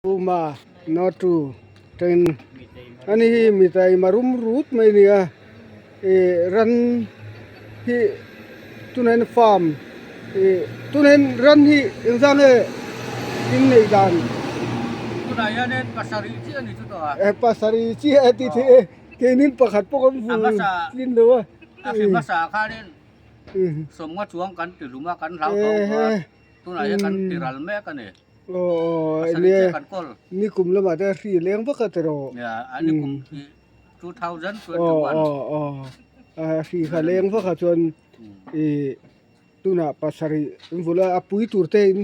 Uma no tu ten ani hi mi taima rum rut mai a ni a ih ran hi tunah hian farm ih tunah hian ran hi engzah nge in neih dan. Tunah hianin pasarih chiah a ni chu tawh a. Eh pasarih chiah a ti theih e keinin pakhat pawh kan vul tlin lo a. A hri hmasa khanin sawmnga chuang kan ti hlum a kan hlau tawh ang a tunah hian kan ti ral mek a ni. Aw nia ni kum lamah te hri leng vak a tiraw. Nia a ni kum 2021. Aw aw aw hri kha leng vak a chuan ih tunah pasarih in vul a a pui tur te in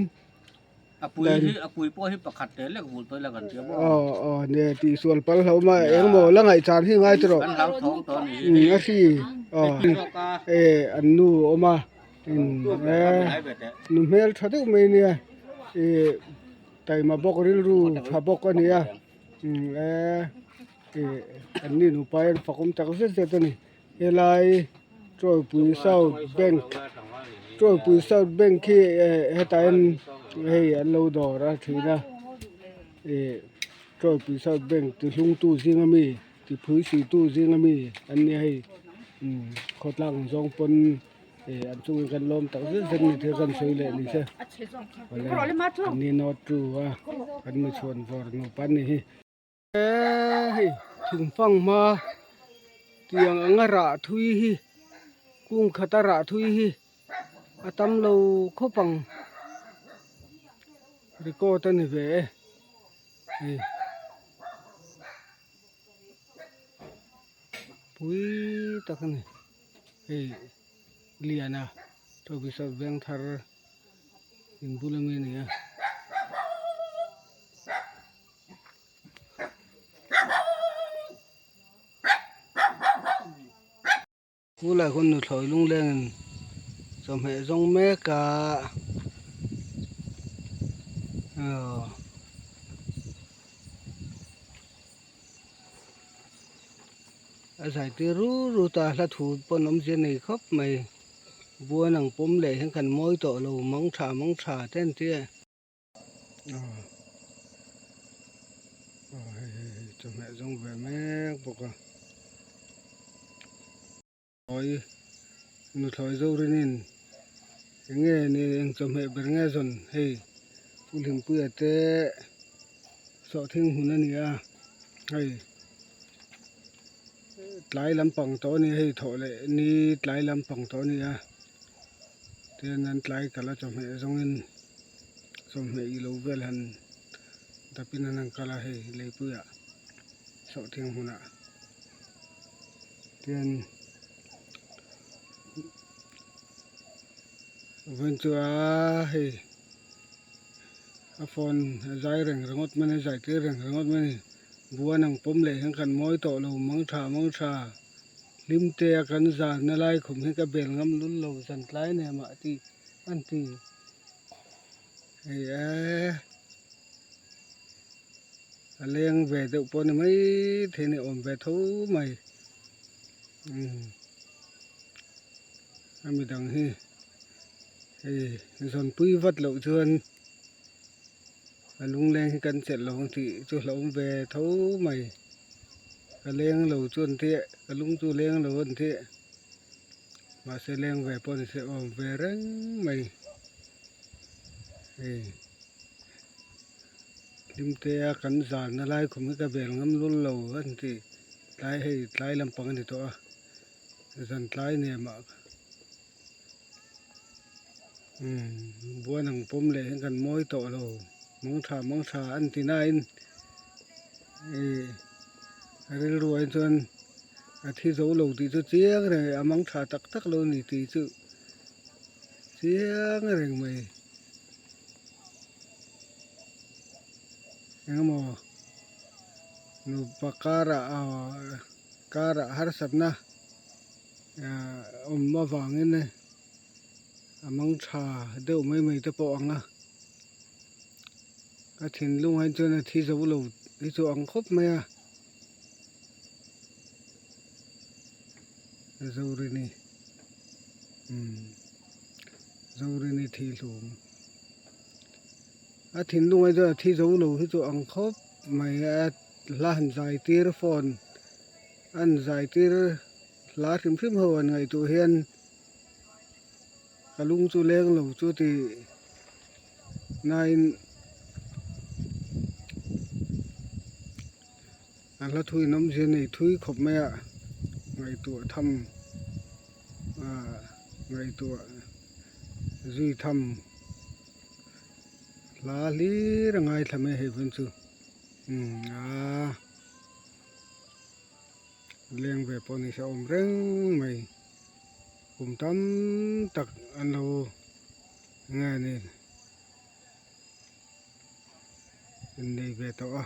A pui hi a pui pawh hi pakhat te lek vul tawh ila kan tia maw. Aw aw nia tihsual pal hlo mai engmaw la ngaihchan hi ngai tiraw. Kan hlau thawng tawh a ni hi. A hri aw e an nu a awm a nu hmel tha deuh mai ania ih taima bawk rilru tha bawk a ni a e ih an ni nupa hian fakawm tak zet zet a ni helai Tawipui South Bank Tawipui South Bank hi hetah hian hei an lo dawr a thin a ih Tawipui South Bank ti hlungtu zinga mi ti phui suitu zinga mi an nia hei khawtlang zawng pawn ih an chungin kan lawm tak zet zet ni thil kan sawi leh ni se awle an ni nawt tu a kan mi chhuan vawr nupa an ni hi. Hei thingfang hma tiang anga rah thui hi kung khata rah thui hi a tam lo khawp ang record a ni ve e hei pui tak a ni hei liana Tawkvisawt Vengthar in bul ami a ni a. Kulai hun nuthlawi lunglengin chawhmeh zawng mek a aw a zai tir rut rut a hla thu pawn awmzia nei khawp mai buan ang pawm leh hian kan mawi tawh lo mang tha mang tha te an ti a. Aw hei hei hei chawhmeh zawng ve mek bawk a thlawi nuthlawi zorin in eng nge ni eng chawhmeh ber nge zawn hei pu hlimpuia te sawhthing hmun a ni a hei tlai lampang tawh a ni hei thawh leh ni tlai lampang tawh a ni a. Tin an tlai kal a chawhmeh zawngin chawhmeh ilo vel han dapin an han kal a hei leipuiah sawhthing hmunah tin vawiin chu a hei a phone a zai reng ringawt mai a ni a zai tir reng ringawt mai a ni buan ang pawm leh hian kan mawi tawh lo mang tha mang tha. Hlim te a kan zan na lai khum hi ka bel ngam lul lo zan tlai nen mah tih an ti hei e a leng ve deuh pawh a ni mai thei a ni awm ve tho mai umm a midang hi hei zawnpui vat loh chuan a lungleng hi kan chelh lo ang tih chu hlauhawm ve tho mai. Ka leng lo chu an ti ka lung chu leng lo an ti mahse leng ve pawh ni se awm ve reng mai hei hlim te a kan zan na lai khum hi ka bel ngam lul lo an ti tlai hei tlai lampang a ni tawh a zan tlai nem ah umm buan ang pawm leh hian kan mawi tawh lo mangtha mangtha an ti na in. Ih a rilru ah hi chuan a thi zo lo tih chu chiang reng a mang tha tak tak lo a ni tih chu chiang reng mai engemaw nupa karah ahh karah harsatna ahh awm avangin a mang tha deuh mai mai te pawh ang a. A thinlung ah chuan a thi zo lo hi chu ang khawp mai a Zorini umm Zorini thi hlum. A thinlung ai chuan a thi zo lo hi chu ang khawp mai a hla han zai tir phone an zai tir hla hrim hrim ho han ngaihtuah hian ka lung chu leng lo chu ti nain a hla thui in awmzia nei thui khawp mai a ngaihtuah tham ah ngaihtuah zui tham hla hlir a ngaithla mai hei pawn chu umm aaa leng ve pawh ni se a awm reng mai kum tam tak an lo nge ni innei ve tawh a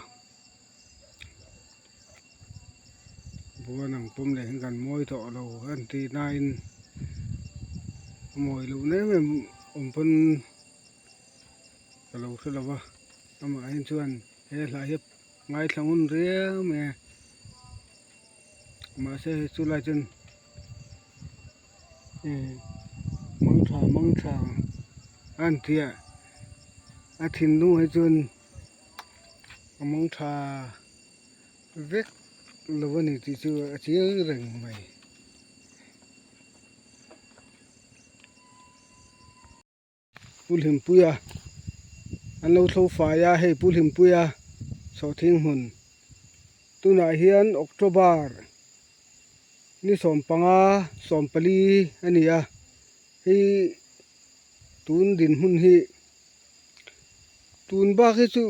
buan ang pawm leh hian kan mawi tawh lo an tih nain a mawi loh em em awm pawn ka lo hre lo va amahin chuan he hla hi ngaithla ngun riau mai a mahse hei chu lai chuan mangtha mangtha a an ti a a thinlung hi chuan a mangtha vek lo a ni tih chu a chiang reng mai. Pu Hlimpuia an lo thlo fai a hei Pu Hlimpuia sawhthing hmun tunah hian October ni sawmpanga sawmpali a ni a hei tun dinhmun hi tun bak hi chu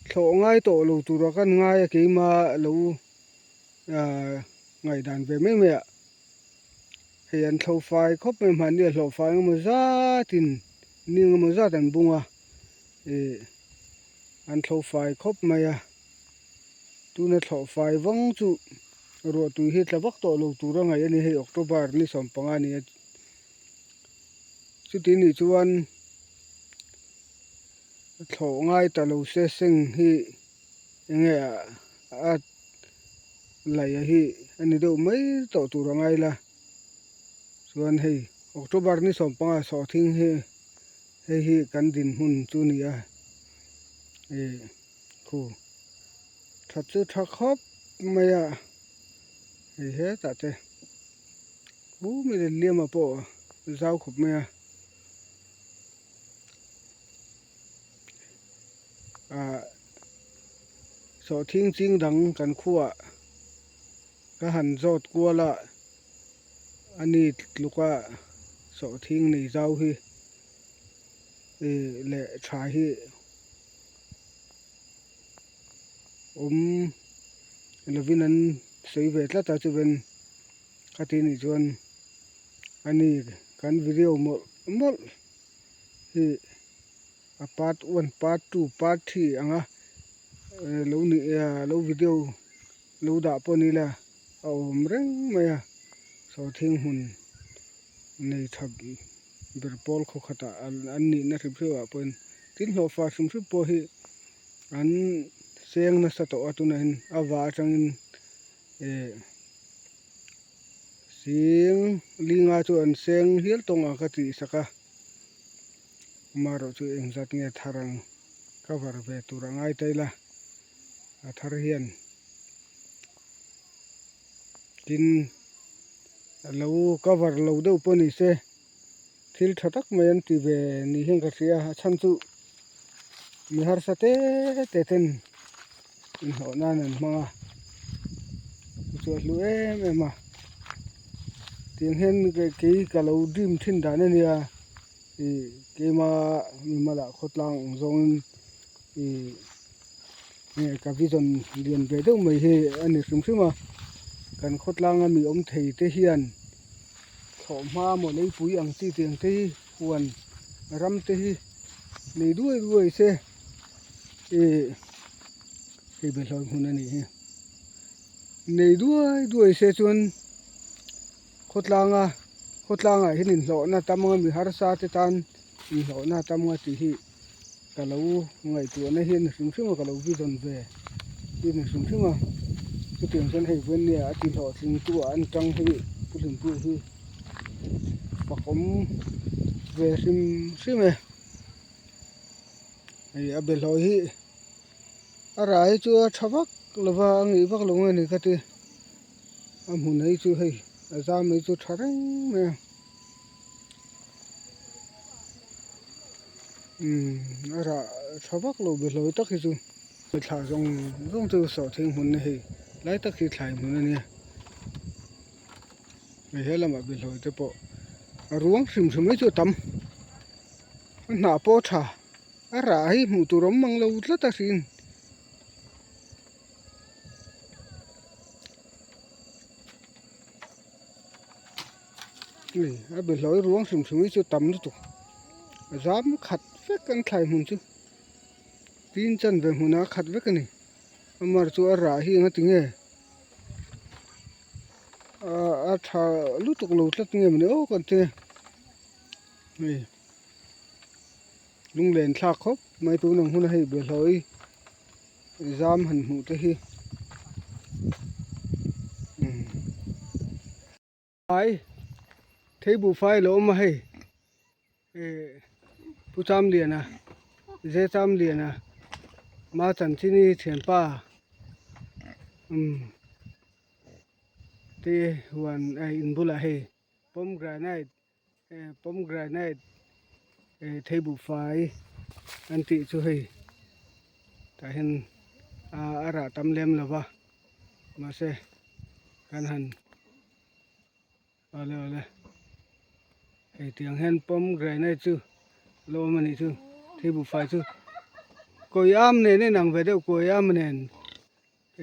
thlawh ngai tawh lo tura kan ngai a keima lo ahh ngaihdan ve mai mai ah. Hei an thlo fai khawp mai mahni a hlawh fai engemaw zatin ni engemaw zat an bung a ih an thlo fai khawp mai a tuna thlawh fai vang chu ruah tui hi tla vak tawh lo tur a ngaih a ni hei October ni sawmpanga a ni a chuti nih chuan thlawh ngai ta lo se seng hi enge a laih hi a ni deuh mai tawh tur a ngai la chuan hei October ni sawmpanga sawhthing hi hei hi kan dinhmun chu a ni a ih khu that chu tha khawp mai a hei hetah te hu mai liama pawh zau khawp mai a. Ah sawhthing ching dang kan khuah ka han zawt kual a a ni tluka sawhthing nei zau hi ih leh tha hi awm lovin an sawi ve tlat a chuven ka tih nih chuan a ni kan video mawlh mawlh hi a part one part two part three anga lo ni lo video lo dah pawh ni ila a awm reng mai a sawhthing hmun nei tha ber pawl khaw khatah an nihna hrim hrim ah pawhin tin hlawhfa hrim hrim pawh hi an seng nasa tawh a tunah hian a va atangin eh sing linga chu an seng hial tawng a ka tih sak a. Amaherawh chu engzat nge thar ang cover ve tur a ngai ta ila a thar hian tin a lo cover lo deuh pawh ni se thil tha tak mai an ti ve ni hian ka hria a chhan chu mi harsa te te ten inhlawh nan an hmang a chu chu a hlu em em a tiang hian kei ka lo dream thin dan a nia ih keima mimal ah khawtlang ang zawngin ih nge ka vision lian ve deuh mai hi a ni hrim hrim a kan khawtlanga mi awm thei te hian thlawhhma maw leipui ang chi tiang te hi huan ram te hi nei duai duai se ih hei bawlhhlawh hmun a nih hi nei duai duai se chuan khawtlanga khawtlangah hian inhlawhna tam anga mi harsa te tan inhlawhna tam anga tih hi ka lo ngaihtuahna hi a ni hrim hrim a ka lo vision ve hi a ni hrim hrim a chutiang chuan hei vawinia a tihlawhtling tu ah an tang hi pu Hlimpuia hi fakawm ve hrim hrim e. Hei a behlawi hi a rah hi chu a tha vak lova a ngih vak lo nge ni ka ti a hmun hi chu hei a zam hi chu tha reng mai a umm a rah tha vak lo behlawi tak hi chu thla zawng zawng chu sawhthing hmun a hei lai tak hi thlai hmun a nia hei he lamah behlawi te pawh a ruang hrim hrim mai chu a tam. A hnah pawh a tha a rah hi hmuh tur awm mang lo tlat a hrin hei a behlawi ruang hrim hrim hi chu tam lutuk a zam khat vek an thlai hmun chu tin chanve hmunah a khat vek a ni amar chu a rah hi engati nge a tha lutuk lo tlat nge mawni aw kan ti. Hei lunglen thlak khawp mai tun ang hun a hei bawlhhlawh i zam han hmuh te hi umm fai thei buhfai a lo awm a hei eh pu Chamliana Ze Chamliana ma chanchin hi thianpa umm te huan a in bulah hei pomegranate. Pomegranate thei buhfai an tih chu hei tah hian a rah tam lem lo va mahse kan han awle awle hei tiang hian pomegranate chu a lo awm a nih chu thei buhfai chu kawi am nen a inang ve deuh kawi am nen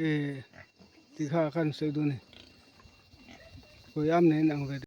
eh tikha khan sawi dawn a ni kawi am nen a inang ve deuh.